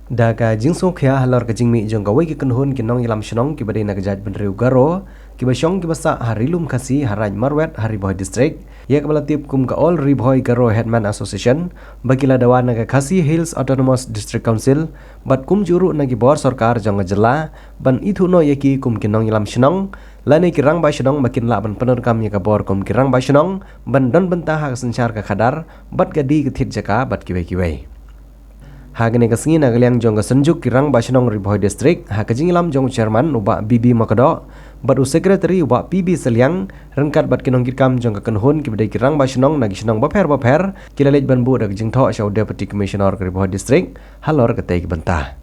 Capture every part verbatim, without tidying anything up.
Da ka jingsngewkhia halor ka jingmih jong kawei ka kynhun ki nongïalam shnong kiba dei na ka jaitbynriew Garo, kiba shong kiba sah ha Ri Lum Khasi, ha Raid Marwet, ha Ri Bhoi District, ïa kaba la tip kum ka All Ri Bhoi Garo Headman Association, ba ki la dawa na ka Khasi Hills Autonomous District Council, bad kumjuh ruh na ki bor sorkar jong ka jylla, ban ithuh noh ïa ki kum ki nongïalam shnong, lane ki rangbah shnong ba kin lah ban pyndonkam ïa ka bor kum ki rangbah shnong, ban don bynta ha ka synshar ka khadar, bad ka die ka thied jaka, bad kiwei kiwei. Ha kane ka sngi na ka liang jong ka Synjuk ki Rangbah Shnong Ri Bhoi District, ha ka jingïalam jong u Chairman u Bah B B Makdoh, bad u Secretary u Bah P B Saliang, ryngkat bad ki nongkitkam jong ka kynhun kiba dei ki rangbah shnong na ki shnong bapher bapher, ki la leit ban buh da ka jingthoh sha u Deputy Commissioner ka Ri Bhoi District, halor katei ka bynta.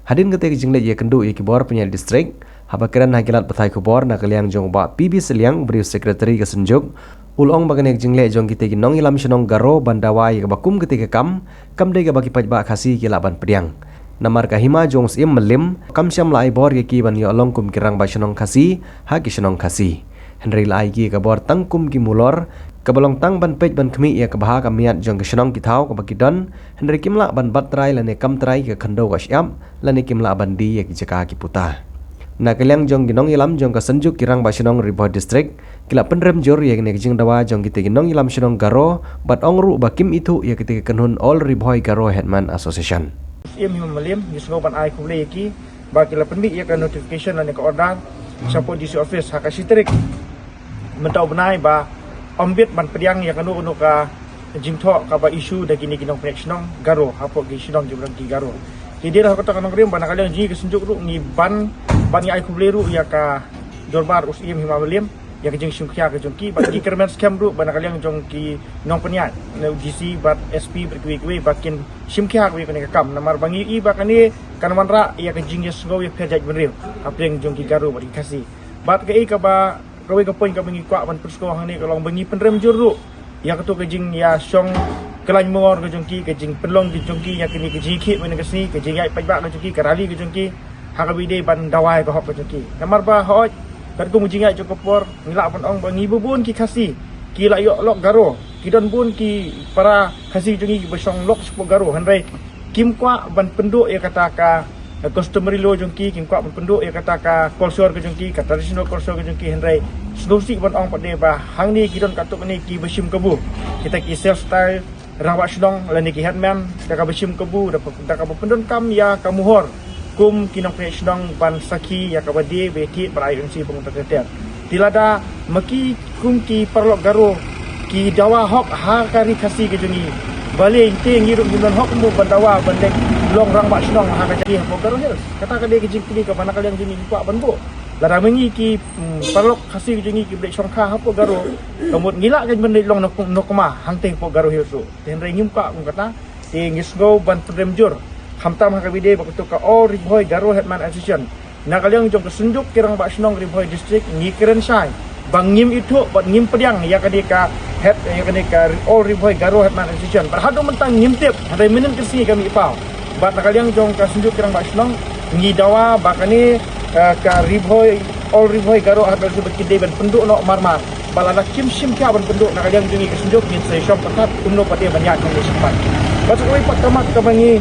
Hadien katei ka jingleit ïakynduh ïa ki bor pynïaid district, haba kren ha ki lad pathai khubor na ka liang jong u Bah P B Saliang, u Secretary ka Synjuk, u la ong ba kane ka jingleh jong kitei ki nongïalam shnong Garo ban dawa ïa kaba kum katei ka kam, kam dei kaba ki paidbah Khasi ki lah ban pdiang. Namar ka hima jong u Syiem Mylliem kam shym la ai bor ïa ki ban ïoh long kum ki rangbah shnong Khasi ha ki shnong Khasi. Hynrei la ai ki ka bor tang kum ki mulor, kaba long tang ban peit ban khmih ïa ka bha ka miat jong ka shnong ki thaw kaba ki don, hynrei kim lah ban bat trai lane kam trai ka khyndew ka shyiap, lane kim lah ban die ïa ki jaka ki puta. Na ka liang jong ki nongïalam jong ka Synjuk ki Rangbah Shnong Ri Bhoi District, ki la pynrem jur ïa kane ka jingdawa jong kitei ki nongïalam shnong Garo, bad ong ruh ba kim ithuh ïa kitei ki kynhun All Ri Bhoi Garo Headman Association. Im him malim, ngi sngew ban ai khublei ïa ki, ba ki la pynmih ïa ka notification lane ka order shapoh D C office ha ka shi tarik mynta u bnai ba ym bit ban pdiang ïa kano kano ka jingthoh kaba issue da kine ki nongpynïaid shnong Garo hapoh ki shnong kiba don ki Garo. Ki dei ha kata ka nongrim ba na ka liang jong ngi ka Synjuk ruh ngi ban, ban ngi ai khublei ruh ïa ka dorbar u Syiem Hima Mylliem ïa ka jingshim khia ka jong ki, bad ngi kyrmen skhem ruh ba na ka liang jong ki nongpynïaid, na u D C bad S P bad kiwei kiwei ba kin shim khia kawei kane ka kam. Namar ba ngi i ba kane kan wanrah ïa ka jingïasngew ïapher jaitbynriew hapdeng jong ki Garo bad ki Khasi. Bad kaei kaba, kawei ka point kaba ngi kwah ban pynskhem hangne ka long ba ngi pynrem jur ruh ïa kato ka jingïashong khlaiñ mongor ka jong ki, ka jingpynlong ka jong ki ïa kine ka jingïakhih mynne ka sngi, ka jingïaid paidbah ka jong ki, ka rally ka jong ki, ha kaba ïadei ban dawa ïa ka hok ka jong ki. Namar ba hooid, katkum ka jingïaid jong ka por, ngi lah ban ong ba ngi ba bun ki Khasi ki la ïoh lok Garo, ki don bun ki para Khasi jong ngi kiba shong lok shapoh Garo, hynrei kim kwah ban pynduh ïa kata ka customary law jong ki, kim kwah ban pynduh ïa kata ka culture ka jong ki, ka traditional culture ka jong ki, hynrei sngewsih ban ong pat de ba hangne ki don katto katne kiba shim kabu, kita ki self style rangbah shnong lane ki headman, da kaba shim kabu, da, da kaba pyndonkam ïa ka mohor kum ki nongpynïaid shnong ban sakhi ïa kaba die ba thied bad I O N C bad kumta ter ter. Te lada ma ki kum ki paralok Garo ki dawa hok ha ka ri Khasi ka jong ngi, balei te ngi ruh ngim don hok mo ban dawa ban leit long rangbah shnong ha ka jaka hapoh Garo Hills? Kata ka dei ka jingkylli kaba na ka liang jong ngi ngi kwah ban buh. Lada ma ngi ki, mm, paralok Khasi ka jong ngi kiba leit shongkha hapoh Garo, ka mut ngi lah ban leit long nok-, nokma hangtei hapoh Garo Hills ruh. Te hynrei ngim kwah kum kata, te ngi sngew ban pynrem jur, khamtam ha kaba ïadei bad kato ka All Ri Bhoi Garo Headman Association. Na ka liang jong ka Synjuk ki Rangbah Shnong Ri Bhoi District ngi kren shai ba ngim ithuh bad ngim pdiang ïa kane ka head, ïa kane ka All Ri Bhoi Garo Headman Association. Bad haduh mynta ngim tip, hynrei mynnin ka sngi ka mih paw. Bad na ka liang jong ka Synjuk ki Rangbah Shnong ngi dawa ba kane, eh, ka Ri Bhoi, All Ri Bhoi Garo Headman Association ba ki dei ban pynduh noh mar mar. Bad lada kim shim khia ban pynduh, na ka liang jong ngi ka Synjuk ngin sa ïashong pyrkhat kumno pat de ban ïaid hangne shakhmat. Bad sa kawei pat ka mat kaba ngi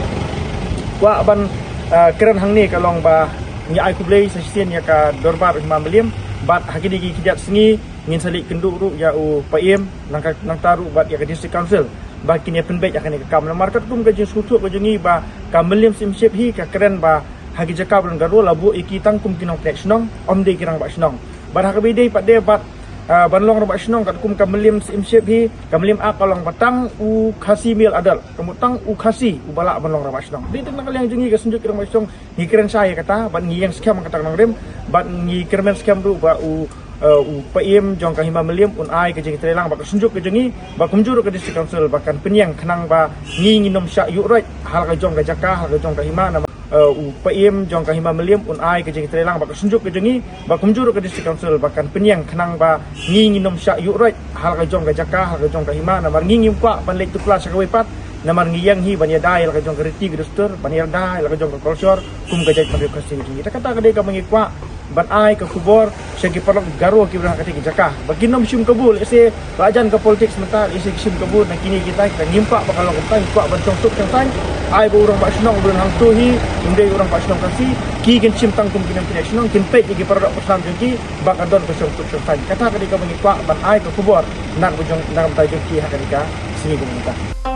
kwah ban, eh, kren hangne ka long ba ngi ai khublei sa shisien ïa ka dorbar u Hima Mylliem, bad ha kine ki khyndiat sngi ngin sa leit kynduh ruh ïa u Paiem, nangta, nangta ruh bad ïa ka District Council ba kin ïa pynbeit ïa kane ka kam. Namar katkum ka jingsngewthuh ka jong ngi ba ka Mylliem Syiemship hi ka kren ba ha ki jaka ba don Garo la buh ïa ki tang kum ki nongpynïaid shnong, ym dei ki rangbah shnong. Bad ha kaba ïadei pat de bad, ah, ban long rangbah shnong katkum ka Mylliem Syiemship hi, ka Mylliem Act ka long ba tang u Khasi male adult, ka mut tang u Khasi uba lah ban long rangbah shnong. Dei tang na ka liang jong ngi ka Synjuk ki Rangbah Shnong ngi kren shai ïa kata, bad ngi ïeng skhem ïa kata ka nongrim, bad ngi kyrmen skhem ruh ba u, eh, u Paiem jong ka Hima Mylliem un ai ka jingtreilang bad ka Synjuk ka jong ngi, bad kumjuh ruh ka District Council ba kan pynïeng khnang ba ngi ngin ym shah ïuh roit ha la ka jong ka jaka, ha la ka jong ka hima, namar, eh, u Paiem jong ka Hima Mylliem un ai ka jingtreilang bad ka Synjuk ka jong ngi, bad kumjuh ruh ka District Council ba kan pynïeng khnang ba ngi ngin ym shah ïuh roit ha la ka jong ka jaka, ha la ka jong ka hima, namar ngi ngim kwah ban leit tuklar sha kawei pat, namar ngi ïeng hi ban ïada ïa la ka jong ka riti ka dustur, ban ïada ïa la ka jong ka culture kum ka jaitbynriew Khasi ka jong ngi. Te kata ka dei kaba ngi kwah ban ai ka khubor sha ki paralok Garo kiba don ha katei ka jaka ba kin ym shim kabu, lehse la jan ka politics mynta, lehse ki shim kabu na kine kita, kita ngim kwah ba ka long kumta, ngi kwah ban shong suk shong saiñ. Ai ba u rangbah shnong u don hangto hi, um dei u rangbah shnong Khasi, ki kin shim tang kum ki nongpynïaid shnong, kin peit ïa ki para doh para sam jong ki, ba ka don ka shongkut shongsaiñ. Kata ka dei kaba ngi kwah ban ai ka khubor na ka bynta jong, na ka bynta jong ki ha kane ka sngi kumta.